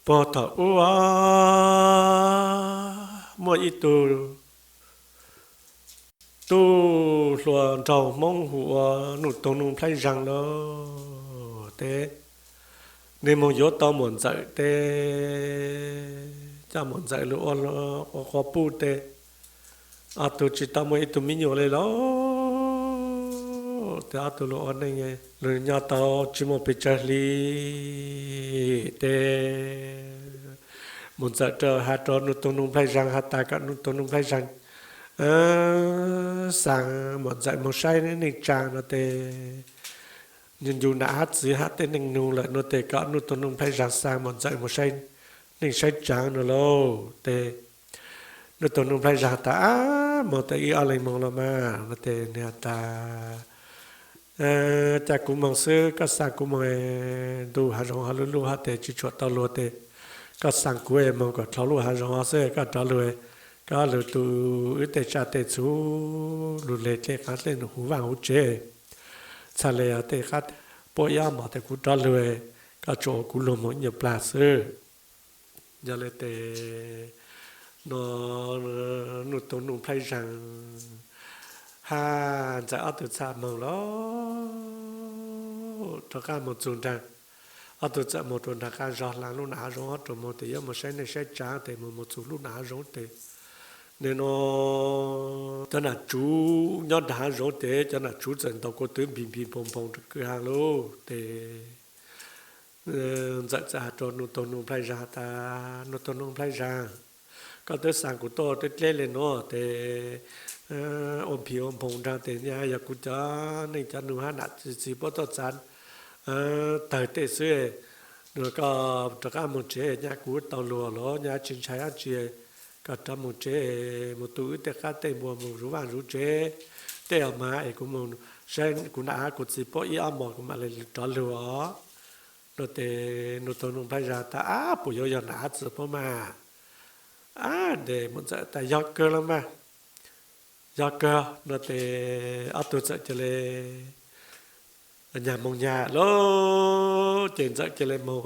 Puag thaum ub muaj ib tug tub hluas nraug Hmoob hu ua Nuj Toog Nuj Nplhaib Zeeg lauj. Tes nws moog yuav tau Muam Ntxawm tes coj Muam Ntxawm lug ua quas puj tes ob tug tsis tau muaj ib tug me nyuam le lauj. Tes ob tug lug ua neej lug nyob tau tsis muaj pes tsawg hli tes Muam Ntxawm has rua Nuj Toog Nuj Nplhaib Zeeg has tas kom Nuj Toog Nuj Nplhaib Zeeg xaa Muam Ntxawm moog saib neej tsaa no tes ncu ncu nam hab txiv hab tej neej nug lawm no tes kom Nuj Toog Nuj Nplhaib Zeeg xaa Muam Ntxawm moog saib neej saib tsaa no lauj. Tes Nuj Toog Nuj Nplhaib Zeeg tas, Ab, moog tes ib ob leeg moog los mas no tes nws has tas, Ca kuv moog xwb, koj xaa kuv moog, ntuj hav zoov ho luj luj hab tes tsis tshuam tau luag tes koj xaa kuv moog kom dlhau lub hav zoov xwb, koj rov lug, koj lug tu wb tej tsaj tej txhu, lug le tej qaab tej num huv vaaj huv tsev, txhaj le tej qab puab ib ob mos tes kuv rov lug, koj tsuas ua kuv luag moog ib nyuag plag xwb. Yog le tes no Nuj Toog Nuj Nplhaib Zeeg hab Ntxawm ob tug txhaj moog lawm rov qaab moog txug nraag. Ob tug txawm moog rua nraag qaab zog hlaa lub nam hav zoov hab rua moog tes yuav moog saib neej saib tsaa tes moog moog txug lub nam hav zoov tes nim no cov nam tsuv nyob nraag hav zoov tes cov nam tsuv txawm ntaus kua twv npig npig npoog npoog rua kwj ha lauj. Tes Ntxawm txawm has rua Nuj Toog Nuj Nplhaib Zeeg tas, Nuj Toog Nuj Nplhaib Zeeg, koj twb xaa kuv tuaj dleb dleb le nuav tes ua npig ua npoog nraag tes nyaj yog kuv cov neej cov nug hab nam txiv puab tuaj txav tawg tej xwb. Koj rov qaab moog tsev nyaj kuv tau luag los nyaj tsis ntshai dab tsi. Koj rov moog tsev moog tu wb tej qab tej npua moog zuv vaaj zuv tsev tej os mas es kuv moog saib kuv nam hab kuv txiv puab ib ob mos kuv mam le rov lug os. No tes Nuj Toog Nuj Nplhaib Zeeg tas, Ab, puas yuav yog nam hab txiv puab mas? Ab, tes Muam Ntxawm tas, Yog kawg los mas, yog kawg. No tes ob tug txawm ca le nyag moog nyag lauj. Ces Ntxawm ca le moog,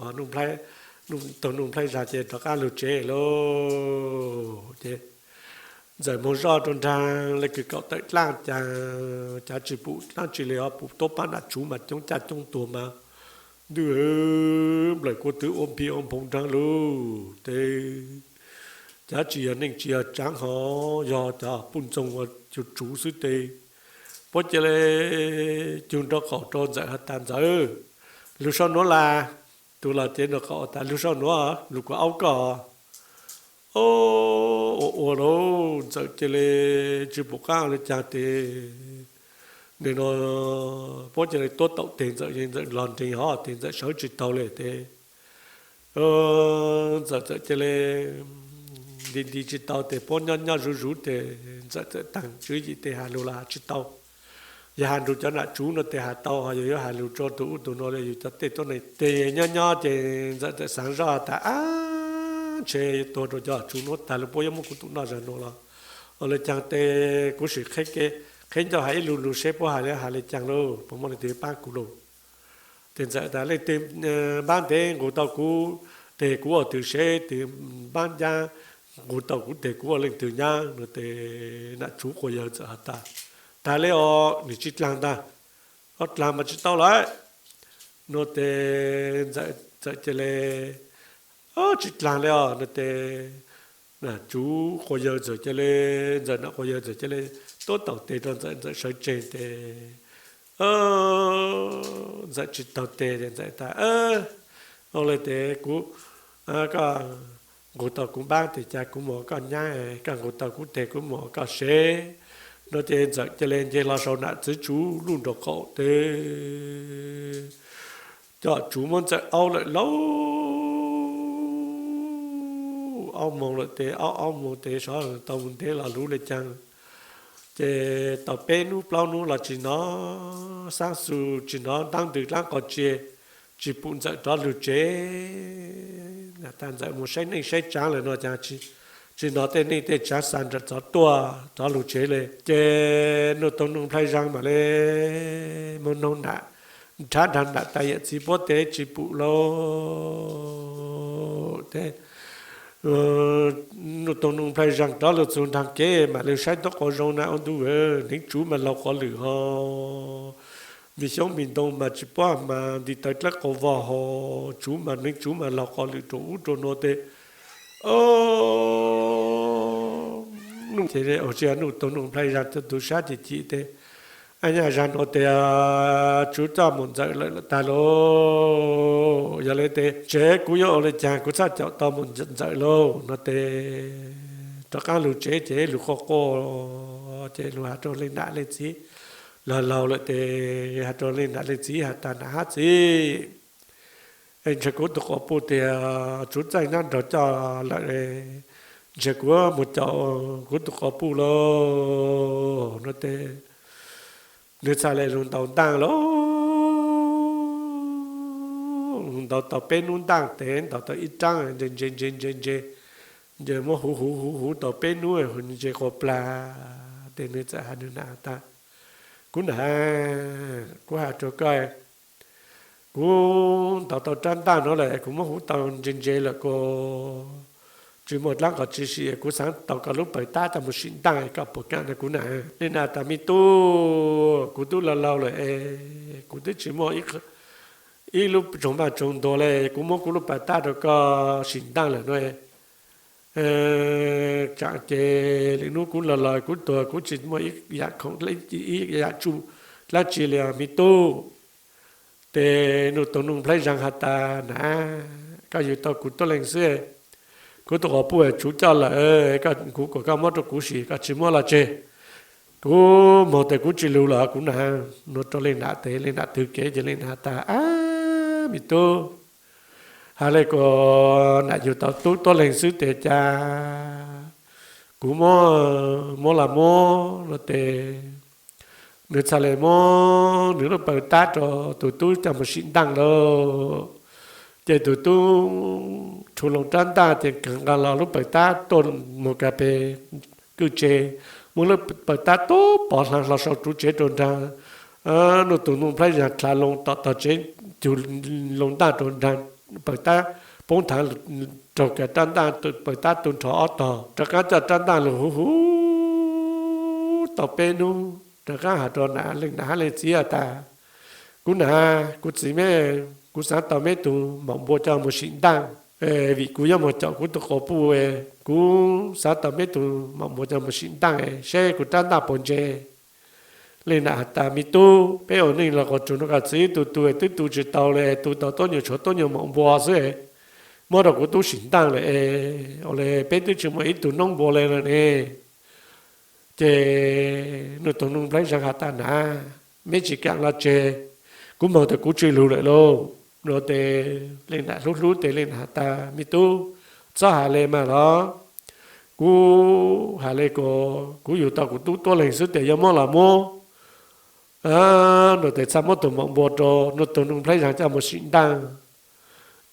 Nuj Toog Nuj Nplhaib Zeeg ces rov qaab lug tsev lauj. Ces Ntxawm moog zoj rua nraag le kws kaum tawm dlaaj caag, cav tsis pum dlaab tsi le, ho pum tuab paab nam tsuv mas coob caj coob tuag mas ntuj, nplawm kua twv ua npig ua npoog nraag lauj. Tes cav tsis yog neej tsis yog tsaav ho yog cov puj ntxoog ua cuag tsuv xwb tes puab ca le cug nraub qaum rua Ntxawm has tas, Ntxawm, lug sau nuav las. Tug los cev nraub qaum tas, Lug sau nuav, lug kuas aub koj. Ua ua lauj, Ntxawm ca le tsis pum qaab le caag tes nim no puab ca le tuab taum teg Ntxawm, Ntxawm los nreeg hov tes Ntxawm sawv tsis tau le tes Ntxawm txawm ca le nti nti tsis tau tes puab nyob nyob zuv zuv tes Ntxawm txawm taag tswv yim tes has lug los has tsis tau. Yog has lug cov nam tsuv no tes has tau, ho yog yuav has lug rua tug ub tug nuav le yug cov tej tuab neeg tes nyob nyob ces Ntxawm txawm xaav zoj tas, Ab, ntshe tuag rua cov tsuv nuav taag lug puab yuav muab kuv tum noj zag nuav los ua le caag tes kuv sim qheb ncauj has ib lug lug seb puab has le has le caag lauj, puas muaj leej twg paab kuv lauj. Tes Ntxawm tas, Leej twg npaab ntev nqug tau kuv tes kuv ua twg seb, twg npaab ncaab nqug tau kuv tes kuv ua leej twg nyaab no tes nam tsuv quas yawg txawm has tas, Taag le os, nwg tsi dlaag ntag, ob dlaag mas tsi tau lawm. No tes Ntxawm txawm ca le, Ob, tsi dlaag le os no tes nam tsuv quas yawg txawm ca le, Ntxawm nam quas yawg txawm ca le tuab taum tes rua Ntxawm, Ntxawm sawv tsees tes Ntxawm tsi taug tes tes Ntxawm tas, Ua le tes kuv, koj nqug tau kuv npaab tes ca kuv mus ua koj nyaab, koj nqug tau kuv teg kuv mus ua koj sev. No ces Ntxawm ca le nce hlo sau nam txiv tsuv lub nraub qaum tes cov tsuv muab Ntxawm aub lawm lauj. Aub moog lawm tes aub, aub moog tes sov tau mus ntev los luv le caag. Ces tau peb nub plaub nub los tsi nov xaab xu, tsi nov ntaab ntws dlaab qhov tsi, tsi pum Ntxawm rov lug tsev. Tag Ntxawm mus saib neej saib tsaav lawm no caag tsi nov tej neej tej tsaav xa nrawm txov tuaj rov lug tsev le. Ces Nuj Toog Nuj Nplhaib Zeeg mam le moog noog nam, nrhav nraag nam tas yawm txiv puab tes tsi pum lauj. Tes Nuj Toog Nuj Nplhaib Zag rov lug txug nraag kev mam lug saib tub qhov zoo na, ua ntuj, neev tsuv mas laug qhov lwm hos, npis xyoob npis ntoo mas tsis paub mas nti tawv dlawb qau vog hos, tsuv mas neev tsuv mas laug qhov lwm rua ub rua nuav tes, o, Nuj Toog Nuj Nplhaib Zag tug sab cim cim tes, ab nyaj zag nuav tes, tsuv coj mus ntxawm lawm tag lauj. Yog le tes tsev kuv yuav ua le caag, kuv txhaj caum tau mus ntxawm lauj no tes, rov qaab lug tsev ces lug quaj quaj, ces lug has rua leej nam leej txiv, laug laug lawm tes has rua leej nam leej txiv has tas, nam hab txiv, ntshe kuv tug quas puj tias tsuv txaij nab nraug coj lawm, ntshe kuv mus caum kuv tug quas puj lauj no tes, nwg txhaj le lug ntaus ntaaj lauj. Ntaus tau peb nub ntaaj tes ntaus tau ib raab ntse ntse ntse ntse ntse, nce muab huv huv huv huv tau peb nub ntse quas plag tes nwg txawm has nwg nam tas, kuv nam, kuv has rua koj, kuv ntaus tau rab ntaaj nuav lawm, kuv muab huv tau ntse ntse lawm kuj tsis muaj dlaab qhov tsi sim, kuv xaav tau koj lub pawg tab coj mus sim ntaaj, koj puas kam no kuv nam? Leej nam tas, me tub, kuv tub laug laug lawm es kuv twb tsis muaj ib lub tsoog npaaj tsoog ntuag le, kuv muab kuv lub pawg tab rua koj sim ntaaj lawm nuav, tsaam ces lwm nub kuv laug laug kuv tuag kuv tsis muaj ib yam khoom ib yam tsuj dlaab tsi le me tub. Tes Nuj Toog Nuj Nplhaib Zag has tas, nam, koj yug tau kuv tuab leeg xwb, kuv tug quas puj tsuv coj lawm, kuv kom koj muab rua kuv sim, koj tsis muab los tseg, kuv moog tes kuv tsis lug lawm kuv nam no rua leej nam tes leej nam tws kev ces leej nam has tas, ab me tub, has le kuas nam yug tau tub tuab leeg xwb tes cas kuv muab, muab los muab no tes, nwg txhaj le muab nwg lub pawg tab rua tug tub coj mus sim ntaaj lauj. Ces tug tub rhu loo rab ntaaj ces kawg nqa los lub pawg tab tuaj moog kag peg kwj tse, muab lub pawg tab tuab pov hlaa hlo sau tsuv tsev rua nraag. Nuj Toog Nuj Nplhaib Zag dlha loo tom tog tsev, cug loo ntaaj rua nraag, pawg tab poob thaav raug kag rab ntaaj, pawg tab tu nrho ob tog, rov qaab coj rab ntaaj lug huv huv tau peb nub, rov qaab has rua nam, leej nam hab leej txiv has tas, kuv nam, kuv txiv, meb, kuv xaav tau meb tug maum npua coj mus sim ntaaj, vim kuv yuav moog caum kuv tug quas puj, kuv xaav tau meb tug maum npua coj mus sim ntaaj seb kuv rab ntaaj puas ntse. Leej nam has tas, me tub, peb ua neej los quas tsuag nua koj txiv, tu tu es twb tu tsis tau le, tu tau tuab nyuag tshuav tuab nyuag maum npua xwb, muab rua kuv tub sim ntaaj lawm es ua le peb twb tsis muaj ib tug noob npua le lawm ne. Ces Nuj Toog Nuj Nplhaib Zag has tas, nam, meb tsis kaam los tseg, kuv moog tes kuv tsis lug lawm lauj no tes leej nam hlub hlub tes leej nam has tas, me tub, txhob has le mas los, kuv has le kuas kuv yug tau kuv tub tuab leeg xwb tes yuav muab los muab no tes txhaj muab tug maum npua rua Nuj Toog Nuj Nplhaib Zag coj mus sim ntaaj.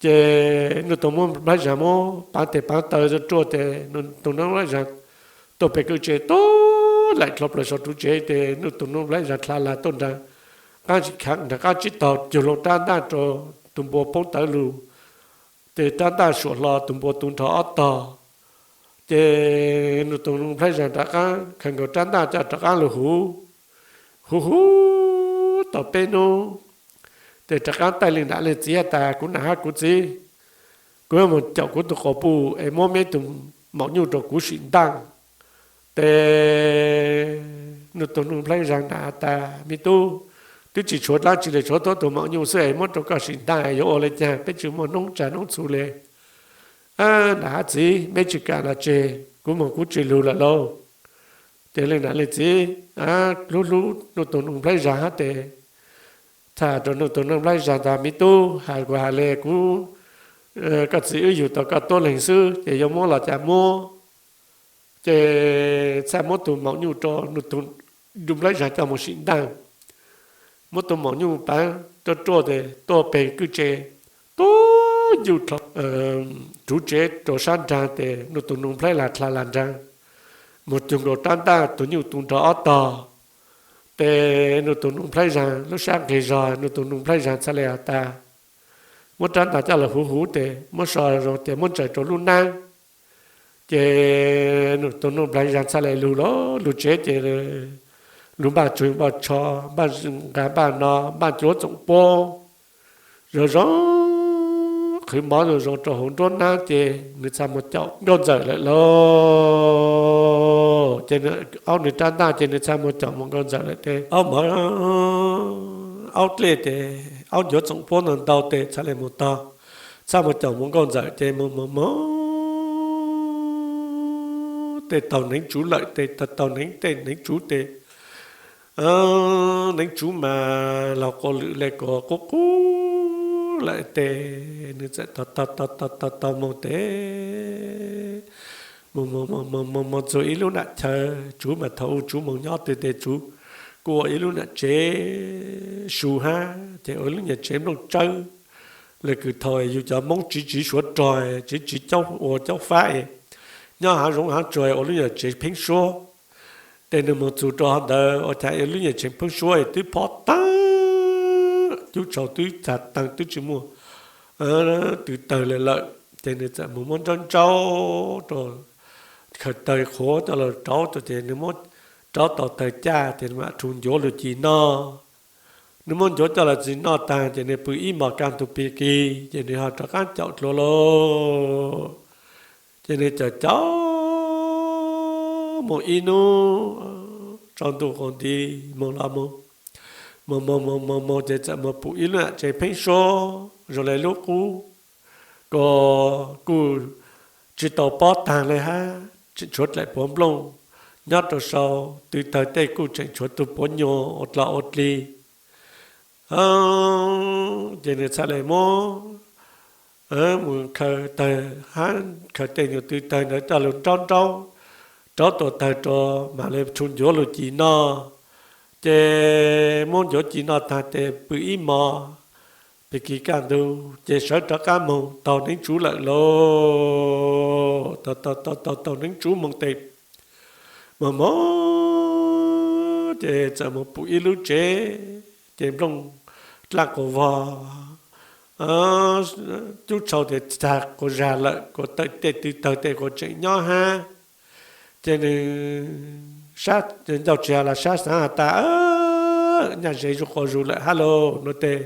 Ces Nuj Toog Nuj Nplhaib Zag muab paav tes paav taw ruaj tes Nuj Toog Nuj Nplhaib Zag tuaj peg kwj tse tuab laim dlhau plaws sau tsuv tsev tes Nuj Toog Nuj Nplhaib Zag dlha lug tuaj nraag qaab, nraag qaab tsib taug cug loo rab ntaaj rua tug npua poob tawv lug, ces rab ntaaj suam hlo tug npua tu nrho ob tog. Ces Nuj Toog Nuj Nplhaib Zag rov qaab khaws nkaus rab ntaaj coj rov qaab lug huv, huv huv tau peb nub, ces rov qaab taij leej nam leej txiv has tas, kuv nam hab kuv txiv, kuv yuav moog caum kuv tug quas puj es muab meb tug maum nyuj rua kuv sim ntaaj. Ces Nuj Toog Nuj Nplhaib Zag nam has tas, me tub, twb tsis tshuav dlaab tsi le, tshuav tuab tug maum nyuj xwb es muab rua koj sim ntaaj yuav ua le caag, peb tsis muaj noob tsav noob txhu le. Nam hab txiv, meb tsis kam los tseg, kuv moog kuv tsis lug lawm lauj. Ces leej nam leej txiv hlub hlub Nuj Toog Nuj Nplhaib Zag hab tes txhaj rua Nuj Toog Nuj Nplhaib Zag tas, me tub, has kuas has le kuv, koj txiv wb yug tau koj tuab leeg xwb ces yuav muab los cas muab. Ces txhaj muab tug maum nyuj rua Nuj Toog Nuj Nplhaib Zag coj moog sim ntaaj. Muab tug maum nyuj paav ruaj ruaj tes tuaj peg kwj tse, tuaj yuj dlhau tsuv tsev rua sab nraag tes Nuj Toog Nuj Nplhaib Zag dlha lug nraag, moog cug nkaus rab ntaaj tug nyuj tu nrho ob tog. Ces Nuj Toog Nuj Nplhaib Zag lub sab nqig zog, Nuj Toog Nuj Nplhaib Zag txhaj le has tas, muab rab ntaj coj los huv huv tes muab so zoo ces muab ntsaws rau lub neeb. Ces tus Nuj Nplaig Zag txhaj le lug lug tsev ces lug npaj tsuag npaj tsho, npaj nqa npaj no, npaj cuav txoom puab zoo zoo, qhwv mov zoo zoo rau hauv nruab neeb ces nws txhaj muag caum nkauj ntxawm lawm lauj. Ces aub nws rab ntaj ces nws txhaj muag caum mus nkauj ntxawm lawm tes aub mov, aub dlej tes aub ncuav txoom puab ntau ntau tes txhaj le mus tog, txhaj muag caum mus nkauj ntxawm ces mus mus mus tes taug neev tsuv lawm tes taug neev tej neev tsuv tes neev tsuv mas laug quas lwm le kuas qub qub lawm tes nws txawm taug taug taug taug mus tes mus mus mus mus mus txug ib lub nam chaw tsuv mas thaum u tsuv moog nyob twg tes tsuv kuj ua ib lub nam tsev su hab ces ua ib lub nyuag tsev nplooj tsawb. Le kws thaum yug cov Moob tsiv tsiv suav rog tsiv tsiv caub ua caub fab es nyob haav zoov haav tsuag ua lub nyuag tsev pheeb suab. Tes nws mus txug rau hov ntawd ua cas ua lub nyuag tsev pheeb suab es twb phob taag, cub tshau twb tag taag twb tsis muaj tw tawg le lawm ces nws txawm mus muab nraub nraub rau, khaws tawg qhuav coj los rauv rau ces nws muab rauv tau tawg caj ces nws mam rhu ncuav lug ci noj. Nws muab ncuav coj los ci noj taag ces nws pw ib hmos kaj ntug pig kig ces nws ho rov qaab caum dlua lauj. Ces nws caum caum mus ib hnub tsaus ntuj qaum nti mus los mus, mus mus mus mus mus ces txawm mus pum ib lub nam tsev pheeb suab zoo le lub qub, kuas kuj tsis tau pob taag le hab, tseem tshuav dlaim puav nplooj nyob rau sau, tw tawg tej kuj tseem tshuav tug puav nyuas ua dlog ua dlig. Ces nws txhaj le muab mus khaws tawg hab khaws tej nyuag tw tawg ntawd coj lug nraub nraub, rauv tuam tawg rau mam le rhu ncuav lug ci noj. Ces muab ncuav ci noj taag tes pw ib hmos, pig kig kaj ntug ces sawv rov qaab moog taug neev tsuv lawm lauj. Taug taug taug taug neev tsuv moog tes mus mus ces txawm mus pum ib lub tsev, ces nplooj dlaaj quas vog, cub tshau tes tag quas zag lawm, kuas tej tw tawg tes kuas tseem nyob hab. Ces nws sab ncauj tsis has los sab xaav has tas, nyaj ze zuj quas zug lawm hab lauj no tes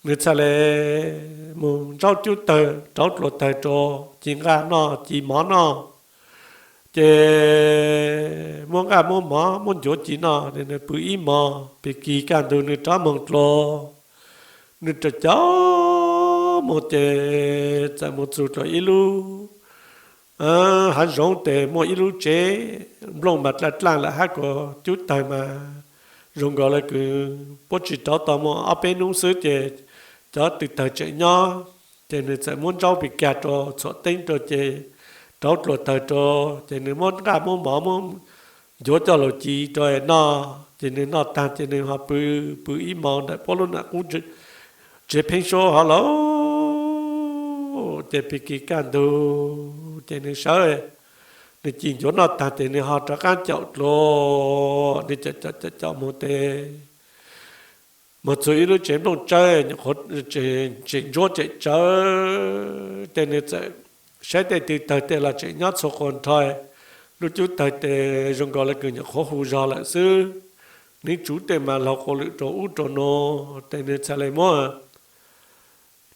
nws txhaj le mus nraub cub tawg rauv dluas tawg rau ci nqaj noj ci mov noj. Ces muab nqaj muab mov muab ncuav ci noj, nws pw ib hmos pig kig kaj ntug nws rov moog dlua. Nws rov caum moog ces txawm mus txug dlua ib lub hav zoov tes muaj ib lub tsev, nplooj mas dlaaj dlaaj lawm hab kuas cub tawg mas zoo nkaus le kws puab tsis rauv tau muaj ob peb hnub xwb ces cov tw tawg tseem nyob. Ces nws txawm muab nraub pig kag rau txhuam teeb rau ces rauv dluas tawg rau, ces nws muab nqaj muab mov muab ncuav coj lug ci rau noj, ces nws noj taag ces nws ho pw, pw ib hmos ntawm puab lub nam qub tsev pheeb suab hov lauj. Ces pig kig kaj ntug ces nws sawv, nws ci ncuav noj taag ces nws ho rov qaab caum dlua, nws caum caum caum caum moog tes mus txug ib lub tsev nplooj tsawb, tseem ntsuab tseem tsawv, ces nws txawm saib tej tw tawg tej los tseem nyob txhua quas nrho, lub cub tawg tes zoo nkaus le kws nyuam qhuav hu zog lawm xwb. Neev tsuv tej mas laug quas lwm rau ub rau nuav, ces nws txhaj le muab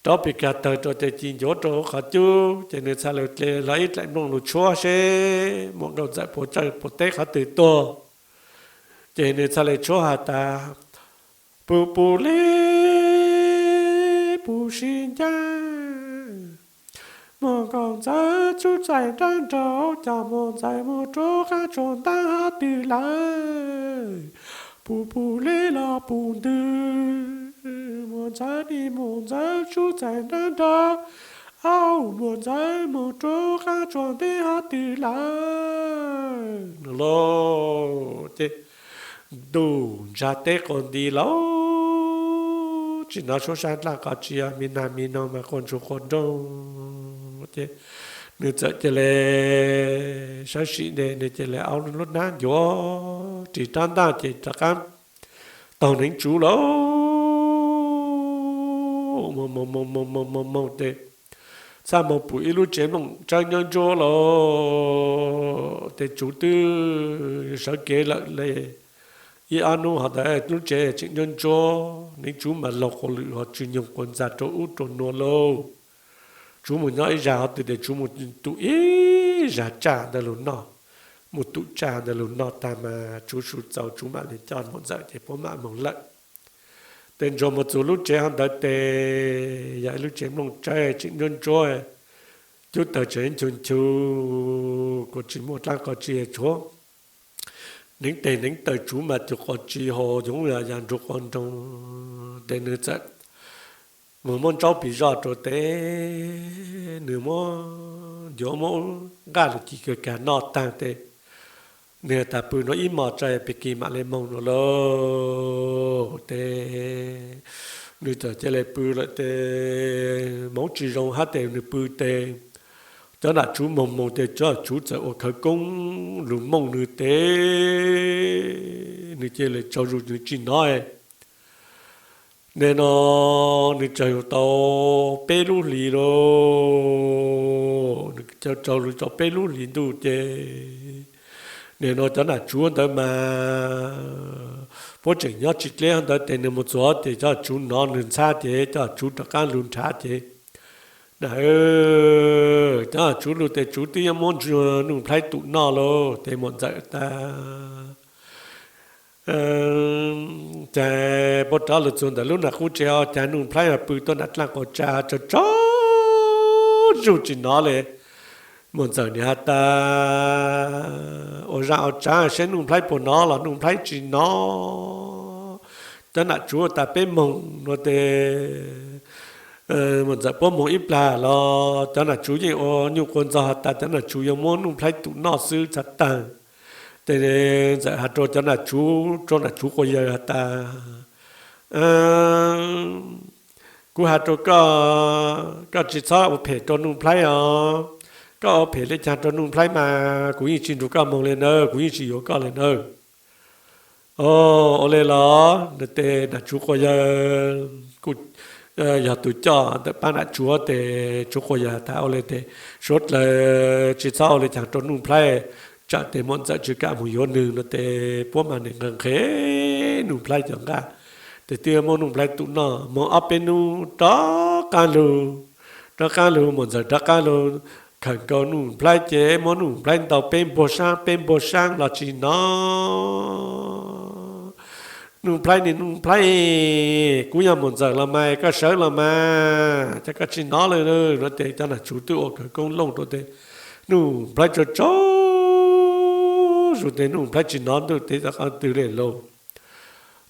rauv pig kag tawg rau ces ci ncuav rau qhov cub, ces nws txhaj le hle hlo ib dlaim nplooj lug tshuab seb muam nkauj ntxawm puas teb qhov twg tuaj. Ces nws txhaj le tshuab has tas, pum pum le, pum sib ncaaj, muam nkauj ntxawm tsub txais nraag nraug, coj muam ntxawm moog rua qaab tsuas ntaab hov twg lawm. Pum pum le los pum ntwg, muam ntxawm ni muam ntxawm tsub txais nraag nraug, au muam ntxawm moog rua qaab tsuas ntaab hov twg lawm no lauj. Ces ntuj ntsag teb quas nti lauj, tsis nov suab sab dlaaj qos tsis yog mi nag mi noog mas quas ntsuag quas nrooj. Ces nws txawm cia le sawv sim ne, nws cia le aub lub nab ncuav ris rab ntaj ces rov qaab taug neev tsuv lauj. moog moog moog moog moog moog moog tes txhaj moog pum ib lub tsev nplooj tsawb ntsuab ntsuab lawm. Tes tsuv twb sawv kev lawm le. Ib ob nub hov ntawd lub tsev tseem ntsuab ntsuab, neev tsuv mas laug quas lwm hov tsw nyoog quas ntxag rua ub rua nuav lauj. Tsuv moog nyob ib zag hov twg tes tsuv moog tum ib zag tsaj ntawd lug noj, moog tum tsaj ntawd lug noj taag mas tsuv su txaus tsuv mam le coj Muam Ntxawm ces puab mam moog lawm. Tes ntsuag moog txug lub tsev hov ntawd tes yog ib lub tsev nplooj tsawb tseem ntsuab ntsuab, cub tawg tseem nchu nchu, kuas tsi muaj dlaab qhov tsi tshuav neev teg neev taw, tsuv mas cug quas tsi hos yoov ya ya nrug quas nroog. Tes nwg txawm moog muab ntsaub pis zoj rua tes nwg muab ncuav muab nqaj lug ci kag kag noj taag tes nwg has tas pw nuav ib mos tso pig kig mam le moog nuav lauj. Tes nwg txawm ca le pw lawm tes moov tsi zoo hab tes nwg pw tes cov nam tsuv moog moog tes cov nam tsuv txawm ua khawv koob lug mooj nwg tes nwg ca le tsaug zug nwg tsi nov. Nim no nwg tsaug zug tau peb lub hlis lauj, nwg tsaug zug tau peb lub hlis ntuj ces nim no cov nam tsuv ntawd mas puab tseem nyob tsi dleb ntawd tes nwg moog txug ces cov nam tsuv nov nwg ntxhab ces cov nam tsuv rov qaab lug nrhav ces na cov nam tsuv lug tes tsuv twb yuav muab Nuj Nplhaib tum noj lauj. Tes Muam Ntxawm tas cas puab rov lug txug ntawm lub nam qub tsev os, cas Nuj Nplhaib pw tuab nram dlaaj quas tsa tsaug tsaug zug tsi nov le. Muam Ntxawm nim has tas ua zaj ua tsav saib Nuj Nplhaib puas nov los Nuj Nplhaib tsi nov. Cov nam tsuv tas peb moog no tes Muam Ntxawm puab moog ib plag los cov nam tsuv yeej ua nyuj quas ntxog has tas cov nam tsuv yuav muab Nuj Nplhaib tum noj xwb txhav taag. Tes Ntxawm has rua cov nam tsuv, rua nam tsuv quas yawg has tas kuv has rua koj, koj tsi txhob ua phem rua Nuj Nplhaib os. Koj ua phem le caag rua Nuj Nplhaib mas kuv yeej tsi nrug koj moog le nawb, kuv yeej tsi yuav koj le nawb. Ua le los? Tes nam tsuv quas yawg kuj yog tug coj ntawm paab nam tsuv tes tsuv quas yawg tas ua le tes suav dlawg tsi txhob ua le caag rua Nuj Nplhaib, tsam tes Muam Ntxawm tsi kam moog yuav nwg no tes puab mas nim nqe nqe Nuj Nplhaib cov nqaj. Tes twb muab Nuj Nplhaib tum noj moog ob peb nub rov qaab lug, rov qaab lug Muam Ntxawm rov qaab lug khawm nkaus Nuj Nplhaib ces muab Nuj Nplhaib ntaus peb npuag saab peb npuag saab los tsi nov. Nuj Nplhaib ne Nuj Nplhaib, kuv yog Muam Ntxawm los mas koj sawv los mas, cas koj tsi nov le no tes cov nam tsuv twb ua khawv koob looj rua tes Nuj Nplhaib tsaug tsaug zug tes Nuj Nplhaib tsi nov ntuj teb qhov twg le lauj.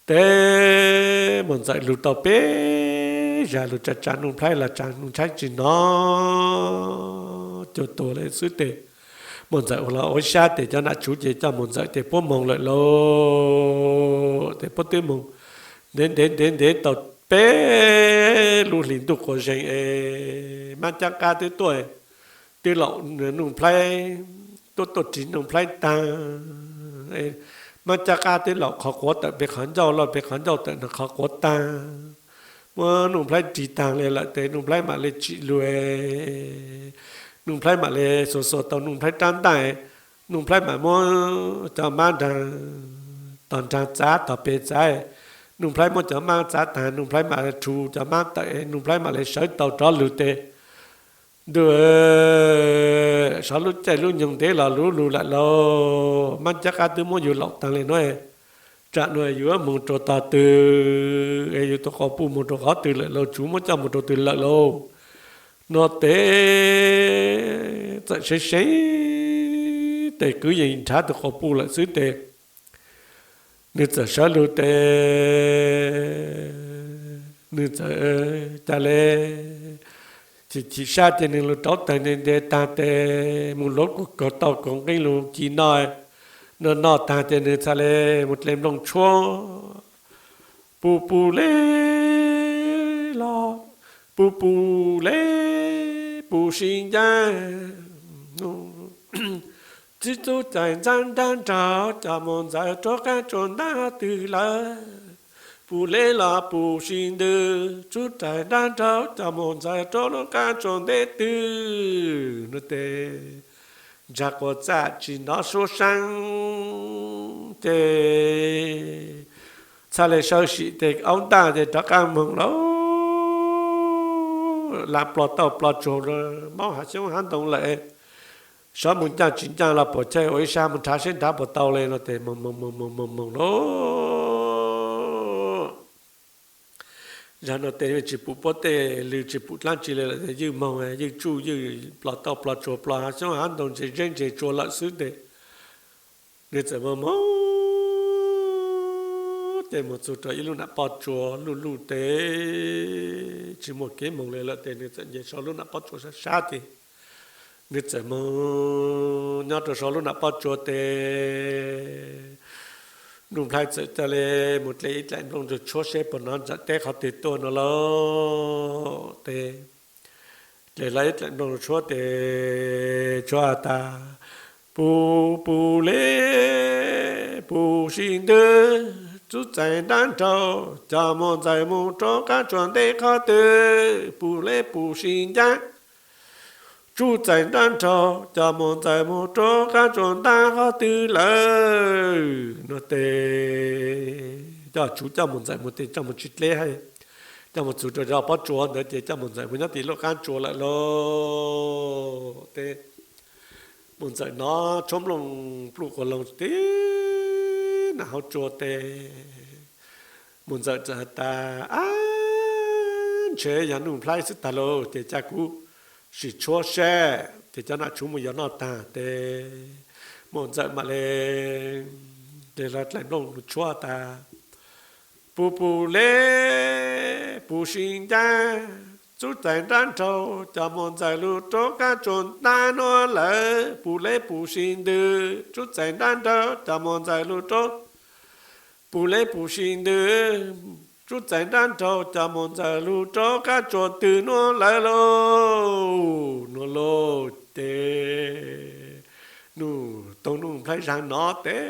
Tes Muam Ntxawm lug tau peb zag lug tsa tsa Nuj Nplhaib los tsa Nuj Nplhaib tsi nov, cuag tuag le xwb tes Muam Ntxawm ua los ua sab tes cov nam tsuv ces coj Muam Ntxawm tes puab moog lawm lauj. Tes puab twb moog ntev ntev ntev ntev tau peb lub hlis ntuj quas zeeg es mab cab qab twb tuaj, twb laum Nuj Nplhaib, tuaj tuaj ris Nuj Nplhaib taag. Mab cab qab twb laum qhov quav tawm peg qhov ncauj, laum peg qhov ncauj tawm qhov quav taag, muab Nuj Nplhaib ris taag le lawm tes Nuj Nplhaib mam le tsim lug, Nuj Nplhaib mam le xuas xuas tau Nuj Nplhaib rab ntaj, Nuj Nplhaib mam muab cov mab nraag, tog nraag txav tog peg txav, Nuj Nplhaib muab cov mab txav taag Nuj Nplhaib mam rhu cov mab tawm, Nuj Nplhaib mam le sawv tau rov lug tes ntuj, sov lub caij lub nyoog ntev los luv lug lawm lauj, mab cab qab twb muab yug laum taag le nuav, tsam nuav yug moog rua tog twg es yug tug quas puj moog rua qhov twg lawm lauj, tsuv muab coj moog rua twg lawm lauj. No tes txawm seev seev tes kwv yees nrhav tug quas puj lawm xwb tes nwg txawm sawv lug tes nwg txawm ca le chim chim sab ces nwg lug rauv taws nte nte taag tes moog luav kaug tau kaug nqeeb lug ci noj, noj noj taag ces nwg txhad le moog dle nplooj tshuab, pu pu le los, pu pu le, pu sib ncaab, txib txub cais ntxaab nraag nraug coj Muam Ntxawm rua qaab rua ntaab twg lawm, pus leb los pus si ntws, tsub txais nrab nraug coj mus ntxais rau lub qab tsuas nteb twg no tes, ntsag quas txaj tsis hnov suab seeb ces txhaj le sawb sim tes aub ntaj ces rov qab moog lawm. Lam plo tauj plo tsuag, maub hav xyoob hav ntoo lawm, sawv moog ncaaj tsis ncaaj los puam chawj ua ib sab moog nrhav seb nrhav puas tau le no tes moog moog moog moog moog lawm. Zag no tes tsis pum puab tej lw tsis pum dlaab tsi le lawm, ywj moog ywj tsuj ywj plo tauj plo tsuag plo hav xyoob hav ntoo ntse zeb ntse tsua lawm xwb tes nws txawm moog moog ces moog txug rau ib lub nam poj tsua luj luj tes tsis muaj kev moog le lawm tes nws txawm nce sau lub nam poj tsua sab sab tes nws txawm moog nyob rau sau lub nam poj tsua tes Nuj Nplhaib txawm ca le mus dle ib dlaim nplooj rua tshuab seb puas nov ntawm teb qhov twg tuaj no lauj tes dle hlo ib dlaim nplooj rua tshuab tes tshuab has tas, pus pus leb pus si ntws, tsub txais nrab nraug coj mus ntxais mus rau qab tsuas nteb qhov twg, pus leb pus si ncaab, tsub txais nrab nraug coj mus ntxais mus rau qab tsuas ntaab qhov twg lawm no tes coj tsuv coj mus ntxais mus tes coj mus tsis dleb hab coj mus txug rau zog pob tsuas ntawd ces coj mus ntxais mus nyob tim lub qaab tsuas lawm lauj tes mus ntxawm nov tshuab nplooj pluj quas loo tib nam hauv tsua tes mus ntxawm txawm has tas, ab, ntshe yog Nuj Nplhaib xwb tag lauj, ces ca kuv sim tshuab seb. Ces cov nam tsuv mus yos noj tag tes mus ntxawm mam le dle hlo dlaim nplooj tshuab tas, pus pus leb pus si ncaab, tsub txais nrab nraug coj mus ntxais lug rau qab tsuas ntaab nuav lawm, pus leb pus si ntws, tsub txais nrab nraug coj mus ntxais lug rau, pus leb pus si ntws, tsub txais nrab nraug coj mus ntxais lug rau qab tsuas twg nuav lawm lauj no lauj. Ces Nuj Toog Nuj Nplhaib Zaag nov tes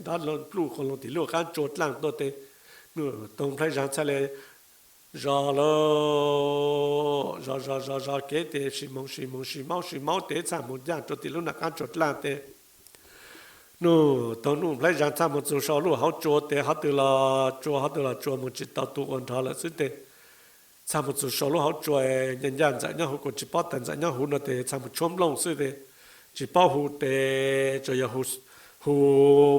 nrov pluj quas loo tim lub qaab tsuas dlaaj tuaj tes Nuj Toog Nplhaib Zaag txhaj le zog lauj, zog zog zog zog kev tes sis moog sis moog sis maub sis maub tes txhaj moog ncaaj rua tim lub nam qaab tsuas dlaaj tes Nuj Toog Nuj Nplhaib Zaag txhaj moog txug sau lub hauv tsua tes hov twg los tsua hov twg los tsua moog tsis tau tu ua nrho lawm xwb tes txhaj moog txug sau lub hauv tsua ncaaj ncaaj ntxawm nyob huv kuas tsis paub tas ntxawm nyob huv no tes txhaj moog tshuab nplooj xwb tes tsis paub hu tes tsuas yog hu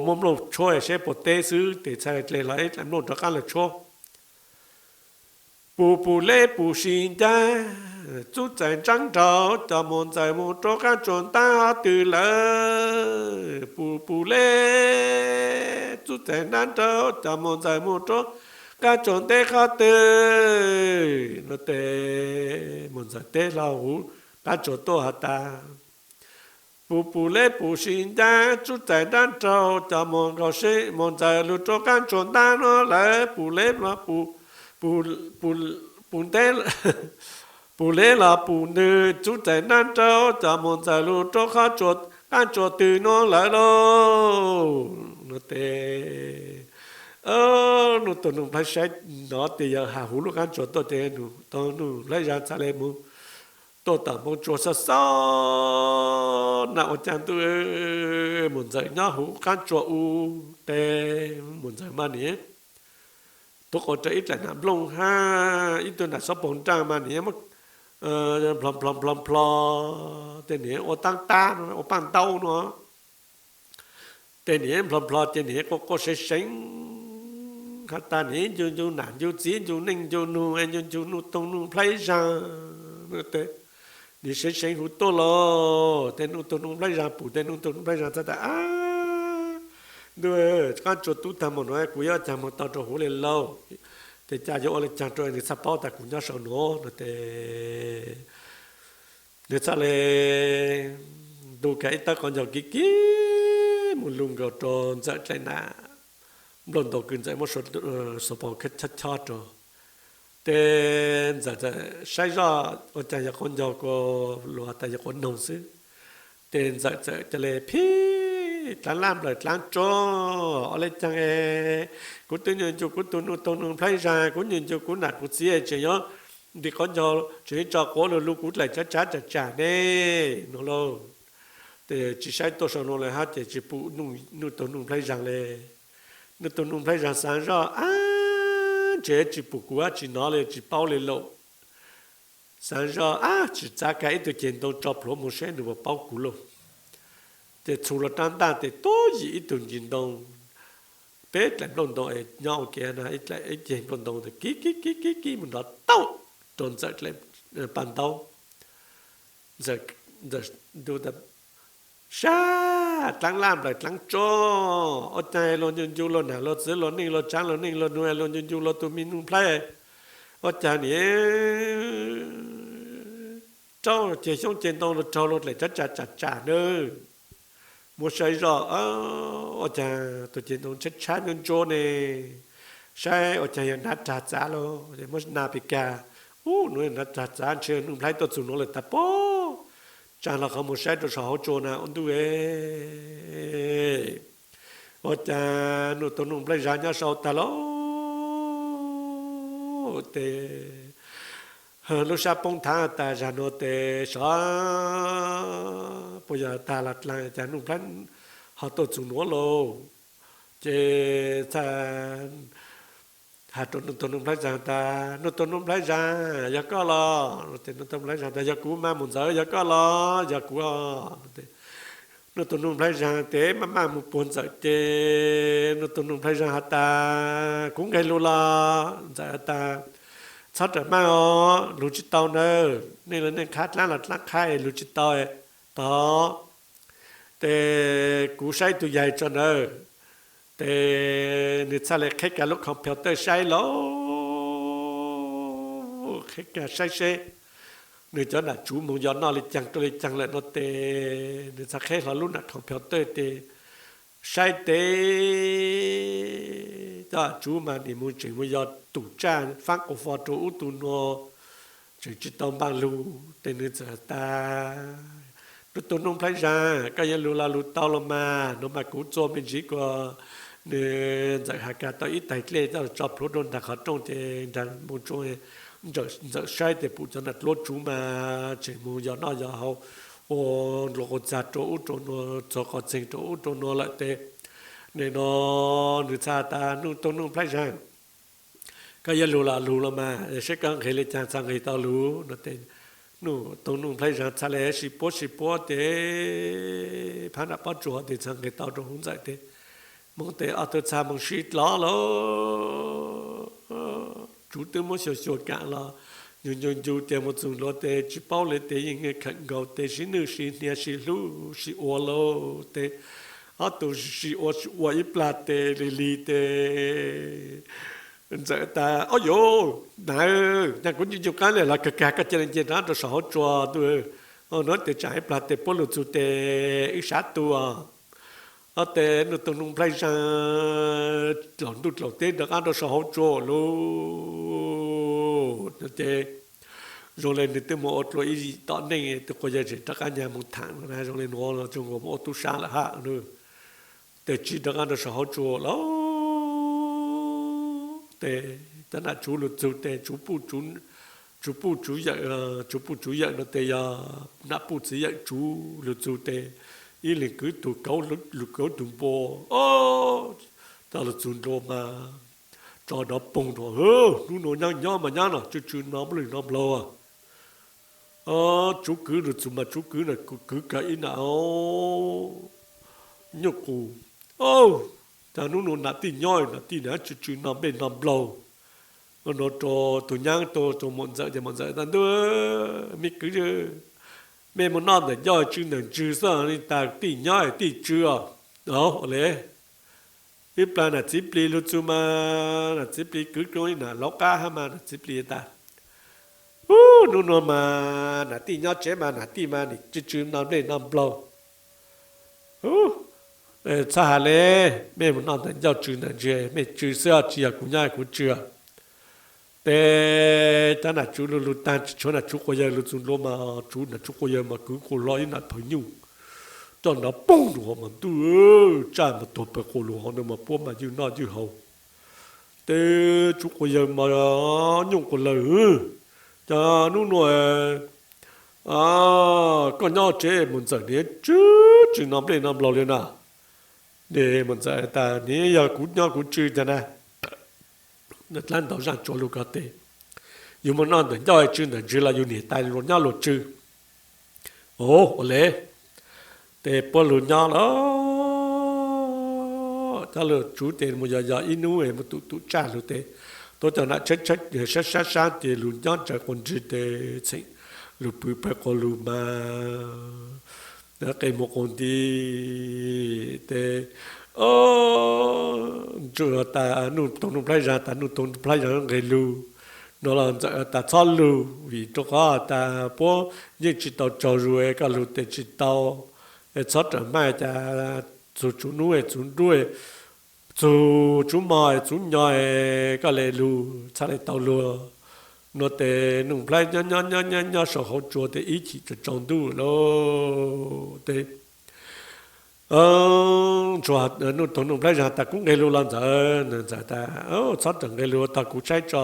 muab nplooj tshuab seb puas teb xwb tes txhaj dle hlo ib dlaim nplooj rov qaab lug tshuab, pus pus leb pus si ncaab, tsub txais nrab nraug coj mus ntxais mus rau qab tsuas ntaab hov twg lawm, pus pus leb tsub txais nrab nraug coj mus ntxais mus rau qab tsuas nteb qhov twg no tes mus ntxawm teb hlo huv qaab tsuas tuaj has tas, pus pus leb pus si ncaab, tsub txais nrab nraug coj mus nkaus seb mus ntxais lug rau qab tsuas ntaab nuav lawm, pus leb los pus nteb, pus leb los pus ntws, tsub txais nrab nraug coj mus ntxais lug rau qab tsuas twg nuav lawm lauj no tes Nuj Toog Nuj Nplhaib saib nov tes yog has huv lub qaab tsuas tuaj ces Nuj Toog Nuj Nplhaib Zaag txhaj le mus tuaj tom npoo tsua xab xab na ua caag ntuj mus ntxawm nyob huv qaab tsuas u tes mus ntxawm mas niam tuav quas rau ib dlaim nam nplooj hab ib tug nam xob paug nraag mas niam muab nplho nplho nplho nplho tes niam ua taab tab ua paaj ntaub nuav tes niam nplho nplho ces niam quaj quaj seev seev has tas niam ncu ncu nam ncu txiv ncu neej ncu nug ncu ncu Nuj Toog Nuj Nplhaib Zaag tes niam seev seev huv tuaj lauj tes Nuj Toog Nuj Nplhaib Zaag pum tes Nuj Toog Nuj Nplhaib Zaag txhad tas, ab, ntuj, qaab tsuas tub taag moog nuav kuv yuav caag moog tau rua huv le lauj. Ces ca yuav ua le caag rua nwg txhaj paub tas kuv nyob sau nuav no tes nwg txhaj le ntu kag ib tawb quav ncaug kiv kiv mus lug nkaus rua ntxawm dlaim nam nplooj ntau kws ntxawm muab xob paug chob chob rua tes ntxawm txawm saib zoj ua caag yog quav ncaug kuas luas tas yog quav noog xwb tes ntxawm txawm ca le phib dlaab laj nplawm dlaab tso, ua le caag es kuv twb nyuas ncu kuv tug nuj toog nuj nplhaib zag, kuv nyuas ncu kuv nam kuv txiv tseem yuav nti quav ncaug tseem tso quav lug lug kuv dlaim tsab tsab tsam tsam ne no lauj. Ces tsis saib tuaj sau no le hab ces tsis pum nuj toog nuj nplhaib zag le. Nuj toog nuj nplhaib zag xaav zoj ab, ntshe tsis pum kuv ab tsis nov le tsis paub le lauj. Xaav zoj ab tsis txav kag ib tug ceg ntoo tso plhuav moog saib nwg puas paub kuv lauj. Ces txhus los rab ntaj tes tuab yim ib tug ncig ntoo, peb dlaim nplooj ntoo es nyob ua ke na, ib ceg nplooj ntoo kib kib kib kib kib mus nrov tauj rua Ntxawm dlaim paj ntaub. Ntxawm, sab dlaab laj nplawm dlaab tso, ua caag luag ncu ncu luag nam luag txiv luag neej luag tsaav luag neej luag nug luag ncu ncu luag tug me nuj nplhaib, ua caag nim rau ceg xyoob ceg ntoo luag raug luag dlaim tsab tsam tsam tsam nawb. Muab saib zoj, ua caag tug ceg ntoo tshaib tshaib ntsuab ntsuab ne, saib ua caag yog nrab rag txav lauj, muab na pes kag, ub, nuav yog nrab rag txav, ntshe nuj nplhaib tuaj txug nuav lawm tag pob. Tsaa hlo qhov muag saib rua saum huab tsua na ua ntuj e, ua caag nuj toog nuj nplhaib zag nyob sau tag lauj. Tes lub sab poob thaab tas zag nuav tes sov puas yog tag los dlaag, caag nuj nplhaib ho tuaj txug nuav lauj. Ces txhaj has rua nuj toog nuj nplhaib zag tas, nuj toog nuj nplhaib zag, yog koj los? Nuj toog nplhaib zag tas, yog kuv mas Mus Ntxawm, yog koj los? Yog kuv. Nuj toog nuj nplhaib zag tes maj maj mus puag Ntxawm ces nuj toog nuj nplhaib zag has tas, kuv nqeg lug los? Ntxawm has tas, txhob rawm maj os, lug tsis tau nawb, neej los neej qhab dlaab los dlaab qhab es lug tsis tau tod. Tes kuv saib tug yaig tso nawb. Tes nwg txhaj le qheb kag lub computer saib lauj, qheb kag saib seb nwg cov nam tsuv moog yog noj le caag rua le caag lawm no tes nwg txhaj qheb hlo lub nam computer tes saib tes cov nam tsuv mas nim moog tseem moog yog tum tsaj faab quas fo rua ub tu nuav, tseem tsis tau npaaj lug. Tes nwg txawm tas, nuj toog nuj nplhaib zag, koj yuav lug los lug tau los mas, nuav mas kuv txua me ntsiv kuas. Nwg Ntxawm has kag tau ib taig dlej coj los tso plhuav rua nraag qhov rooj ces nraag moog tsua, Ntxawm saib tes pum cov nam dluab tsuv mas tseem moog yog noj yog haus, ua nqua txag rua ub rua nuav, txhua qhov txheeg rua ub rua nuav lawm tes, nim no nwg txhaj tas, nuj toog nuj nplhaib zag, koj yuav lug los lug los mas, saib koj nqeg le caag txhaj nqeg tau lug no tes, nuj toog nuj nplhaib zag txhaj le sib puab sib puab tes phab nam pob tsuas tes txhaj nqeg tau rua huv Ntxawm tes, moog tes ob tug txhaj moog sib dlov lauj. Tsuv twb muab xyuas xyuas kaam los, ncu ncu ncu tes moog txug nruav tes tsis paub le tes yeej khawm nkaus tes sib nwj sib hnia sib hlub sib ua lauj tes, ob tug sib ua sib ua ib plag tes lig lig tes Ntxawm tas, ob yuv, nam, nyag kuv ncu ncu qaab le los kag kag koj ca le nce rov rua saum huab tsua ntuj, nuav tes tsaam ib plag tes puab lug txug tes wb sab tu os. Ob tes nuj toog nuj nplhaib zag dlaum ntuj dlaum teb rov qaab rua saum huab tsua lauj. Ces zoo le nwg twb moog ua dlua ib tom neej, tug quas yawg tseem rov qaab nyag moog thaam na, zoo le nuav los tsuas nkaus moog ua tub sab lawm hab. Tes tsi rov qaab rua saum huab tsua lauj. Tes cov nam tsuv lug txug tes tsuv puj tsuv yawm, tsuv puj tsuv yawm no tes yog nam puj txiv yawm tsuv lug txug tes ib leeg kwv tug kauv lug kauv tug npua. Txog lug txug nrua mas tso nrov poog nrua, hnub nuav nyaab nyob mas nyaab no tsw tsw no nplwj no nplaug. Tsuv kwv lug txug mas tsuv kwv na kwv kag ib nam nyuj qus. Tag hnub nuav nam tij nyob nam tij na tsw tsw no nplej no nplaug. Nuav rua tug nyaab tug muam ntxawm ces muam ntxawm tas, ntuj, me kwv, mej moog noj ntawm ncauj tsw ntawm ntswg xwb, tag tij nyob tij tsw os. Ua le ib plag nam txiv plis lug txug mas nam txiv plis kwv rua ib nam lauv qab hab mas nam txiv plis tas, ub, hnub nuav mas nam tij nyob tsev mas nam tij mas nim tsw tsw no nplej no nplaug. Txhob has le, mej moog noj ntawm ncauj tsw ntawm ntswg mej tsw xwb, tsi yog kuv nyob kuv tsw. Tes cov nam tsuv lug lug tag tsi tshuav nam tsuv quas yawg lug txug nrua mas tsuv nam tsuv quas yawg mas kwv quas hlo ib nam phawv nyuj. coj nrov poob rau hauv mas ntuj, tsaj mas tuag pawg quas lug hauv no mas puab mas ywj noj ywj haus. Tes tsuv quas yawg mas nyooj quas lawg, cas nub nua koj nyob tsev mus ntxawm niam tsw tsw no nplej no nplaug li na. Tes mus ntxawm tas niam yog kuv nyob kuv tsw tag na. Dlaab ntaus zaaj tsua lug ko tes, yug moog noj ntawm ncauj tsw ntawm ntswg los yug niam tas luag nyob luag tsw. Ua le, tes puab lug nyob los, cov lug tsuv tes mus yog yog ib nub mus tum tum tsaj lug tes, tuab cov nam tsheb sab sab sab ces lug nyob ntsaws quas ntswg tes txheem lug pw pawg quas lug mas qe mus quas nti tes, ntsuag tas Nuj Toog Nuj Nplhaib Zag tas Nuj Toog Nuj Nplhaib Zag nqeg lug no los ntxawm tas txhob lug vim rau qhov tas puab yeej tsi tau tsaug zug, koj lug tes tsi tau, txhob rawm maj cas txug tsuv nub txug nruab, txug tsuv mo tsuv nyo, koj le lug txhaj le tau luag no tes Nuj Nplhaib nyob nyob nyob nyob nyob sau hauv tsua tes ib chim tsaus ntuj lawm tes Nuj Toog Nuj Nplhaib Zag tas kuv nqeg lug los ntxawm, ntxawm tas txhob rawm nqeg lug tog kuv saib tso.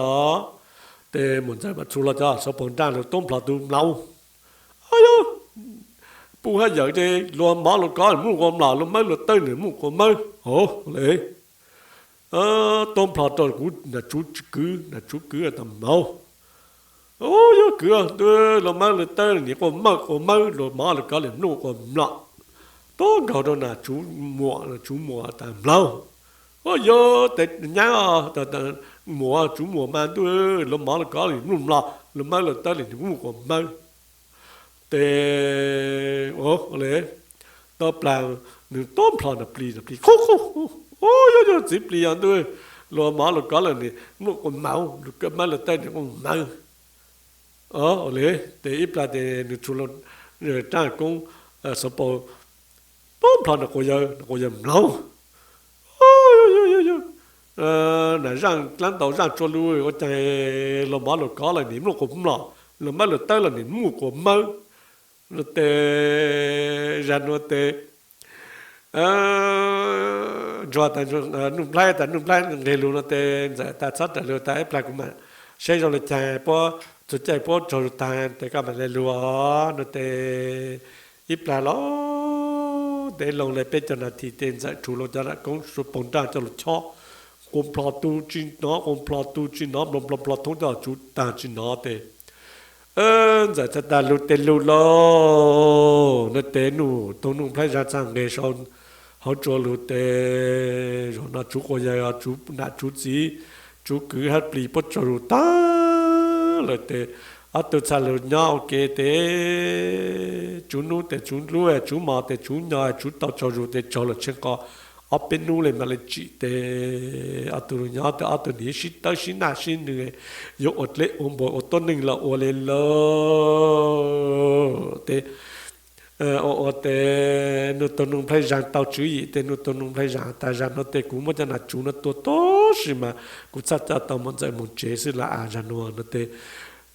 Tes mus ntxawm mas txhus los cov xauv paug nraj lug tub nplhos tug mlaus, yog puj hab yawm tes luag mov luag kov mluj quas mlom, luag mawb luag tawb nwg mluj quas mawb hov le. Tub nplhos rau kuv nam tsuv kwv, nam tsuv kwv tas mlaus, yog kwv tub luag mawb luag tawb nwg quas mawb quas mawb, luag mov luag kov nwg mluj quas mlom. Tub nkaug rau nam tsuv muam, nam tsuv muam tas mlaus, yog tes nyab muam tsuv muam mas ntuj, luag mov luag kov nwg mluj mlom, luag mawb luag tawb nwg mluj quas mawb. Tes le, tau plag nwg tub nplhos nam plig, nam plig qub qub, yog yog txiv plig yog ntuj, luag mov luag kov lawm nwg mluj quas mawb, luag mawb luag tawb nwg quas mawb. Le, tes ib plag tes nwg tsuv lug raaj koob xauv paug, tub nplhos nam quas yawg, nam quas yawg mlaus, nam zaaj dlaab ntaus zaaj tsua lug ua caag, luag mov luag kov lawm nwg mluj quas mlom, luag mawb luag tawb lawm nwg mluj quas mawb. Nuav tes, zag nuav tes, ntsuag tas, Nuj Nplhaib tas Nuj Nplhaib nqeg lug no tes ntxawm tas txhob rawm lug tas ib plag kuv mam saib zoo le caag, puab txug caij puab tsaug zug taag tes koj mam le lug no tes ib plag los tes loo le peb caug nas this tes ntxawm rhuv loo cov nam koob xauv paug nraj coj lug chob, quas nplhos tu tsi nov, quas nplhos tu tsi nov, nplhos nplhos nplhos thoob coj tsuv taag tsi nov tes ntxawm txhad tas lug tes lug lauj no tes Nuj Toog Nuj Nplhaib Zag txhad nqeg sau hauv tsua lug tes, zaum no tsuv quas yawg, tsuv nam tsuv txiv, tsuv kwv hab plig puab tsaug zug taag lawm tes ob tug txhad lug nyob ua ke tes tsuv nub tes tsuv nruab, tsuv mo tes tsuv nyo, tsuv tau tsaug zug tes tsaug lawm tsheej qos ob peb nub le mam le tsim tes ob tug lug nyob tes ob tug nim sib tawb sib naj sib nwg, yuav ua dleb ua npua ua tuab neeg los ua le lauj tes ua ua tes Nuj Toog Nuj Nplhaib Zag tau tswv yim tes Nuj Toog Nuj Nplhaib Zag tas zag nuav tes kuv muab cov nam tsuv nuav tua tag sis mas kuv txhaj coj tau Muam Ntxawm moog tsev xwb lawm zag nuav no tes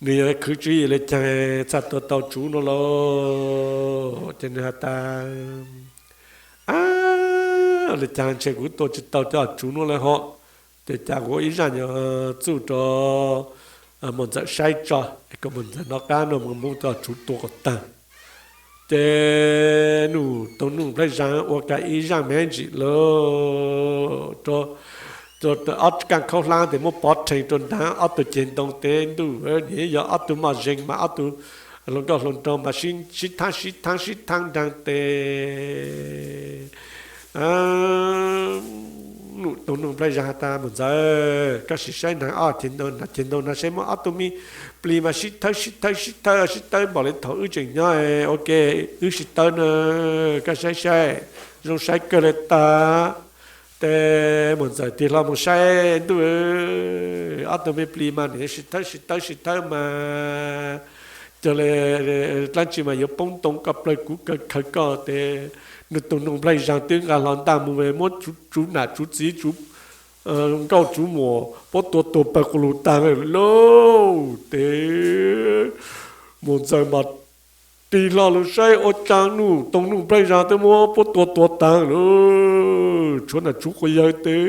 nws yog khwv tswv yim le caag txhaj tua tau tsuv nuav lauj. Ces nws has tas, le caag ntshe kuv tua tsi tau cov tsuv nuav le hov. Ces cas kuv ua ib zaj nyuas txuj rau Muam Ntxawm saib tso, es kom Muam Ntxawm nov qab no moog muab cov tsuv tua kom tag. Ces Nuj Toog Nuj Nplhaib Zag ua kag ib zaj me ntsis lawm rau ob kaaj khaub hlaab tes muab pov rhees rau nraag ob tug ceg ntoo tes ntuj, nim yog ob tug moj zeeg mas ob tug hluas nkauj hluas nraug mas sib thaab sib thaab sib thaab nraag tes Nuj Toog Nuj Nplhaib Zag has tas Muam Ntxawm, koj sim saib nraag ob ceg ntoo, nraag ceg ntoo no saib muaj ob tug me plig mas sib thawb sib thawb sib thawb sib tawb npaum le thaum wb tseem nyob ua ke, wb sib tawb na, koj saib saib, zoo saib kawg le tag. Tes Muam Ntxawm tig hlo moog saib ntuj, ob tug me plig mas nim sib thawb sib tawb sib thawb mas cog le dlaab tsi mas yuav poob ntoo koj plawg kuv kawg khaws koj tes Nuj Toog Nuj Nplhaib Zag twb nqa hlo ntaj moog muab tsuv nam tsuv txiv tsuv nkauj tsuv muam puab tua tuag pawg quas lug tag lawm lauj. Tes Muam Ntxawm mas Tig hlo los saib ua cas Nuj Toog Nuj Nplhaib Zaj twb muab puab tua tuag taag lawm. Tshuav Nam Tsuv Quas Yawg tes,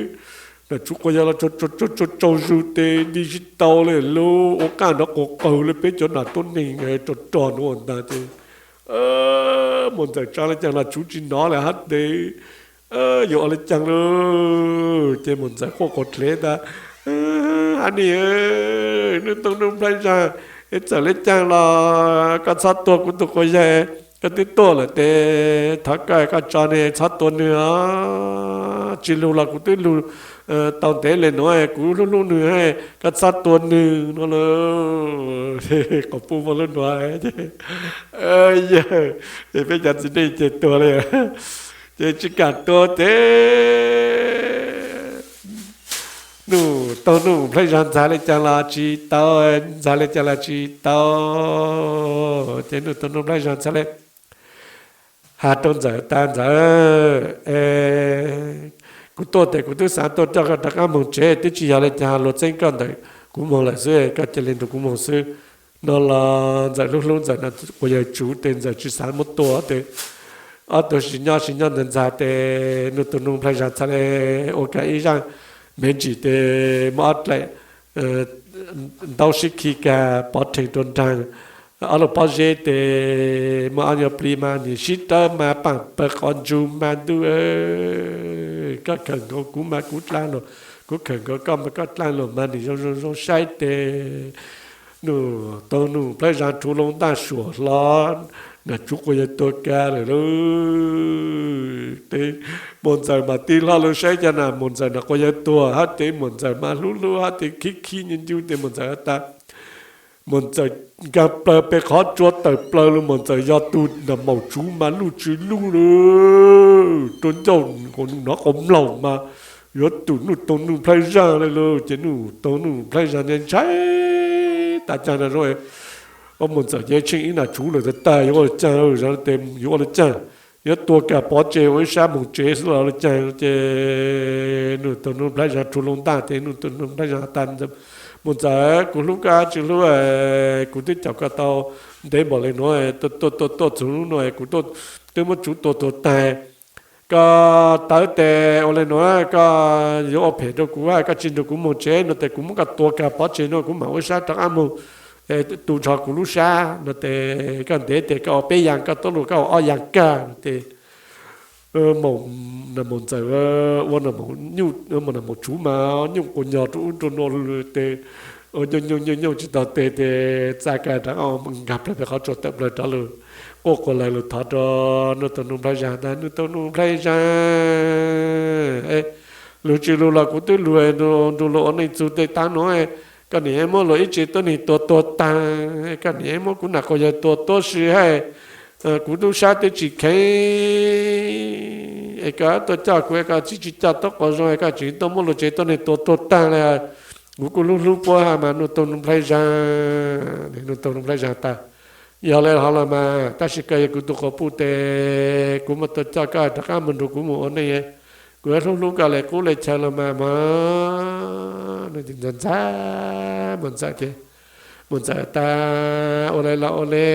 Nam Tsuv Quas Yawg los tsaug tsaug tsaug zug tes nti tsi tau le lub ua qaj nrov quas qawg le peb cov nam tuab neeg rog rog nuav ntag ces Muam Ntxawm tsa le caag los Tsuv tsi nov le hab tes yuav ua le caag lawm ces Muam Ntxawm quaj quas dlev tas, Ab ni, Nuj Toog Nuj Nplhaib Zaj, es txawm le caag los koj txhob tua kuv tug quas yawg, koj twb tuaj lawm tes thov koj, koj tso nwg txhob tua nwg os. Tsi lug los kuv twb lug tau ntev le nuav, kuv hlub hlub nwg, koj txhob tua nwg no lawm. Quas puj muaj lub nuav, Yawg, es peb cov txiv neej ces tuag le, ces tsi kam tua tes Nuj Toog Nuj Nplhaib Zaj ntxag le caag los tsi tau, ntxag le caag los tsi tau. Ces Nuj Toog Nuj Nplhaib Zaj txhad le has rau Ntxawm tas, Ntxawm, kuv tuaj tes kuv twb xaav tuaj coj koj rov qaab moog tsev, twb tsi yog le caag luag txeeb koj ntawm kuv moog lawm xwb, koj cia le nrug kuv moog xwb. No los Ntxawm hlub hlub Ntxawm Nuj Toog Quas Yawg Tsuv tes Ntxawm tsi xaav muab tua tes ob tug sib nyob sib nyob ntxag ntxag tes Nuj Toog Nuj Nplhaib Zaj txhad le ua kag ib zaaj me ntsis tes muab ob dlaim ntaub sib khi kag pov rhees rua nraag ob lub pob zeb tes muab ob nyuag plig mas nwg sib rawb mas paam pawg qhov ntsug mas ntuj, koj khawm nkaus kuv mas kuv dlaab lug, kuv khawm nkaus koj mas koj dlaab lug mas nwg zoo zoo zoo saib tes Nuj Toog Nuj Nplhaib Zaj rhuv loo ntaaj suam hlo, Nam Tsuv Quas Yawg tuag kag lawm lauj. Tes Muam Ntxawm mas tig hlo lug saib cas na Muam Ntxawm Nam Quas Yawg tuag hab tes Muam Ntxawm mas hlub hlub hab tes khib khib ncu ncu tes Muam Ntxawm tas Muam Ntxawm nkaag plawg peg qhov tsua tawm plawg lug, Muam Ntxawm yog tug nam maum tsuv mas luj tsi luj lawm, rua ncauj nov qau mlaug mas yuav tum Nuj Toog Nuj Nplhaib Zaj le lawm. Ces Nuj Toog Nuj Nplhaib Zaj ntshai tas caag na zoo, Muam Ntxawm ces tsheej ib nam tsuv lawm tag tag yuav ua le caag, yuav ua le caag, yuav tua kag pov tseg ua ib sab moog tsev xwb los le caag. Ces Nuj Toog Nuj Nplhaib Zaj rhuv loo ntaaj tes Nuj Toog Nuj Nplhaib Zaj tas, Muam Ntxawm, kuv hlub koj tsi hlub, kuv twb caum koj tau ntev npaum le nuav, tuaj tuaj tuaj txug lub nuav kuv twb muab Tsuv tua tuag taag. Koj tawv tes ua le nuav koj yuav ua phem rua kuv, koj tsi nrug kuv moog tsev no tes kuv muab koj tua kag pov tseg no kuv mam ua ib sab rov qaab moog tu nrho kuv lub sab no tes koj ntev tes koj ua peb yaam, koj tuab lug koj ua ob yaam kag no tes Nam Txawm ua Nam Tsuv mas nyuj quas nyos rua ub rua nuav tes nyooj nyooj nyooj tsi tau tes tes txaj kag rov qaab nkaag plawg peg qhov tsua tawm plawg rov lug, quaj quas lawg lug thov rua Nuj Toog Nuj Nplhaib Zaj tas, Nuj Toog Nuj Nplhaib Zaj, lug tsi lug los kuv twb lug nrug luag ua neej txug tej taab nuav, koj nim muab luag ib tsev tuab neeg tua tuag taag, koj nim muab kuv nam quas yawg tua tuab si hab, kuv tub sab twb tsi kheev, es koj tuaj coj kuv es koj tsis tsi coj tuab quas zoo es koj tseem tuaj muab luag tsev tuab neeg tua tuag taag le. Kuv kuj hlub hlub puab hab mas Nuj Toog Nuj Nplhaib Zaj. Nuj Toog Nuj Nplhaib Zaj tas, yog le hov los mas tab sis koj yog kuv tug quas puj tes kuv muab tuaj coj koj rov qaab moog nrug kuv moog ua neej, kuv yuav hlub hlub koj le qub le chaw los mas mog. Ntxawm ntxag ntxag, Muam Ntxawm ces, Muam Ntxawm tas, ua le los ua le,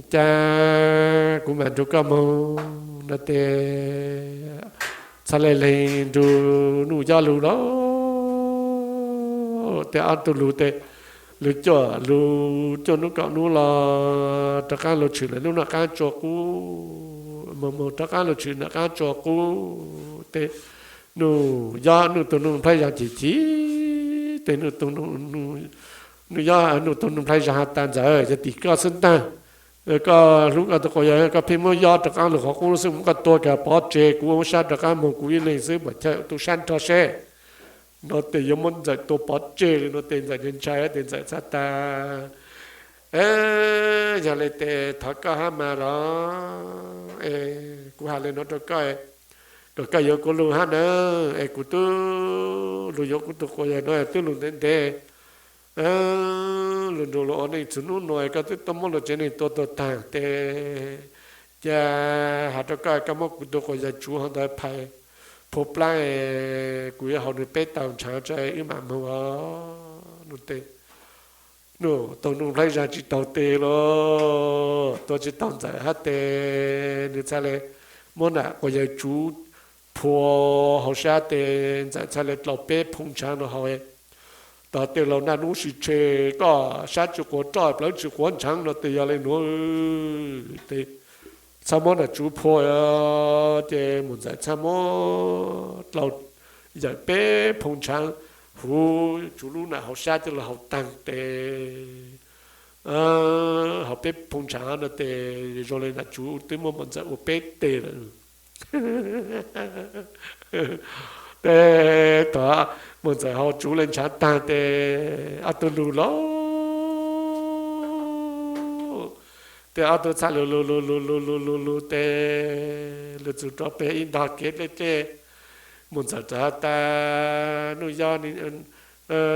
cas kuv mam nrug koj moog no tes txhad le leeg nrug Nuj Yob lug lawm. Tes ob tug lug tes lug cuaj lug cuaj nub kaum nub los rov qaab lug tshwm lawm lub nam qaab tsua qub, moog moog rov qaab lug tshwm nam qaab tsua qub tes Nuj Yob, Nuj Toog Nuj Nplhaib Zaj chim chim tes Nuj Yob, Nuj Toog Nuj Nplhaib Zaj has tas, Ntxawm, yog tim koj xwb ntaag, koj hlub koj tug quas yawg koj pheej muab Yob rov qaab lug qhov qub xwb, muab koj tua kag pov tseg, kuv ua sab rov qaab moog kuv ib leeg xwb, puam chawj tu sab nrho seb. No tes yuav muab Ntxawm tua pov tseg le no tes Ntxawm ntshai tes Ntxawm txhad tas, yog le tes thov koj hab mas los, kuv has le no rua koj, kom koj yuav kuv lug hab na, es kuv tub lug yuav kuv tug quas yawg no twb lug ntev ntev, lug nrug luag ua neej txug nub nuav koj twb tuaj muab luag tsev neeg tua tuag taag tes, ca has rua koj, koj muab kuv tug quas yawg tsuv hov ntawd phais phua plaab, kuv yuav haus nwg peb taug ntshav tso wb mam moog os no tes Nws tus Nuj Nplhaib Zaj tsis taug tes los, tua tsis taug Ntxawm hab tes, nws txhaj le muab nam quas yawg Tsuv phua hauv sab tes, Ntxawm txhaj le dlau peb phoo ntshav no haus. Tog tej laus naj nub sis tshe, koj sab tsis quav roj plawv tsis quav ntshav no tes yog le nuav tes txhaj muab nam Tsuv phua. Ces Muam Ntxawm txhaj muab dlau yawm peb phoo ntshav huv Tsuv lub nam hauv sab coj los haus taag tes, haus peb phoo ntshav no tes zoo le nam Tsuv twb muab Muam Ntxawm ua peb teg lawm. Tes thaum Muam Ntxawm haus Tsuv le ntshav taag tes ob tug lug lauj. Tes ob tug txhaj lug lug lug lug lug lug lug lug tes lug txug rua peg ib ntog kev dlej dlej. Muam Ntxawm rov has tas, Nuj Yob,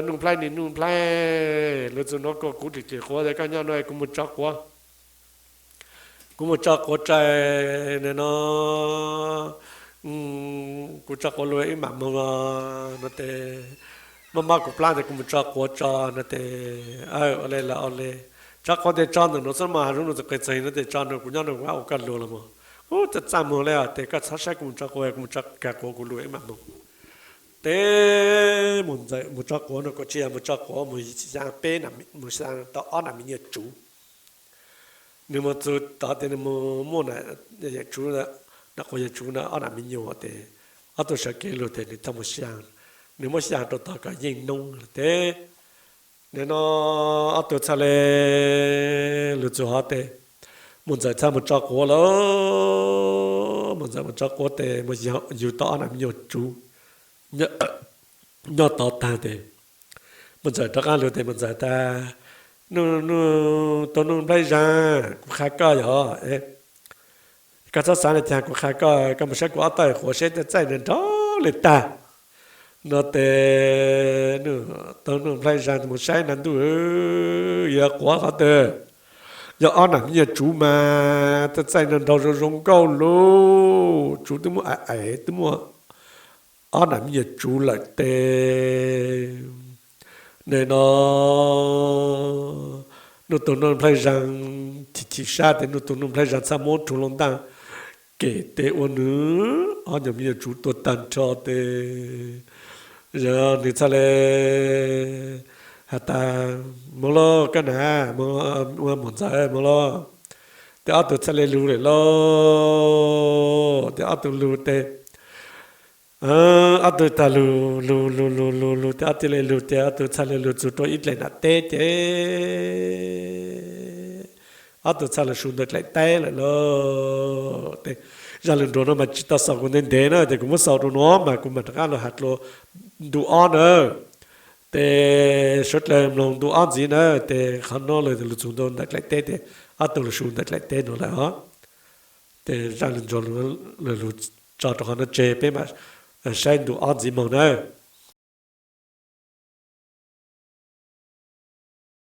Nuj Nplhaib, Nuj Nplhaib, lug txug nuav kuas kuv dlim dlim quav tes koj nyob nuav kuv mus tso quav. Kuv mus tso quav tso, nim no kuv tso quav lug ib mam moog no tes, mob mob kuv plab tes kuv mus tso quav tso no tes, ua le los ua le. Tso quav tes tso ntawm nuav xwb mas, hav zoov nuav txawm qis txeeg no tes tso nuav kuv nyob nuav kuv ua koj lug los mas. Ub, txaj txaj muag le tes koj txhob saib kuv mus tso quav, kuv mus tso kag quav kuv lug ib mam moog. Tes Muam Ntxawm mus tso quav no kuj tsis yog mus tso quav, mus xyaa peb, mus xyaa tau ob nam me nyuam tsuv. Nws mus txug tod tes nws mus muaj nam quas yawg Tsuv, nam quas yawg Tsuv na ob nam me nyuam tes ob tug sawv kev lug tes nws tau mus xyaa, nws muab xyaa rau tod kom yeej noob tes nim no ob tug txhaj le lug txug hov tes Muam Ntxawm txhaj mus tso quav lawm. Muam Ntxawm mus tso quav tes mus yug tau ob nam me nyuam tsuv nyob tod taag tes Muam Ntxawm rov qaab lug tes Muam Ntxawm tas, Nuj, Nuj, tus Nuj Nplhaib Zaj, kuv qha koj yog, koj txhob xav le caag, kuv qha koj, koj mus saib kuv ob tug quav seb tej txaij nrog nrog le tag. No tes Nuj, tus Nuj Nplhaib Zaj mus saib na ntuj, yog quav qhov twg, yog ob nam me nyuam tsuv mas tej txaij nrog nrog zoo zoo nkauj lauj, tsuv twb muaj ais ais twb muaj ob nam me nyuam tsuv lawm tes nim no Nuj tus Nuj Nplhaib Zaj chim chim sab tes Nuj tus Nuj Nplhaib Zaj txhaj muab rhuv loo ntaaj kem tes ua nws ob nam me nyuam tsuv tuag tag nrho tes nws txhaj le has tas, Moog lauj koj nam, Muam Ntxawm, moog lauj. Tes ob tug txhaj le lug lawm lauj. Tes ob tug lug tes ob tug tag lug lug lug lug lug lug tes ob tug le lug tes ob tug txhaj le lug txug rua ib dlaim nam teb ces ob tug txhaj lug su ntawm dlaim teb lawm lauj. Tes zaj lug nruag no mas tsis tau xaus kuv ntev ntev na tes kuv muab xaus rua nuav mas kuv mam rov qab lug has dlua ntu ob na. Tes suav dlawg mloog ntu ob ntxiv na. Tes qhov no lawm lug txug ntawm dlaim teb tes ob tug lug su ntawm dlaim teb nuav lawm os. Tes zaj lug nruag lug tso rua qhov no tseg peb mam saib ntu ob ntxiv moog na.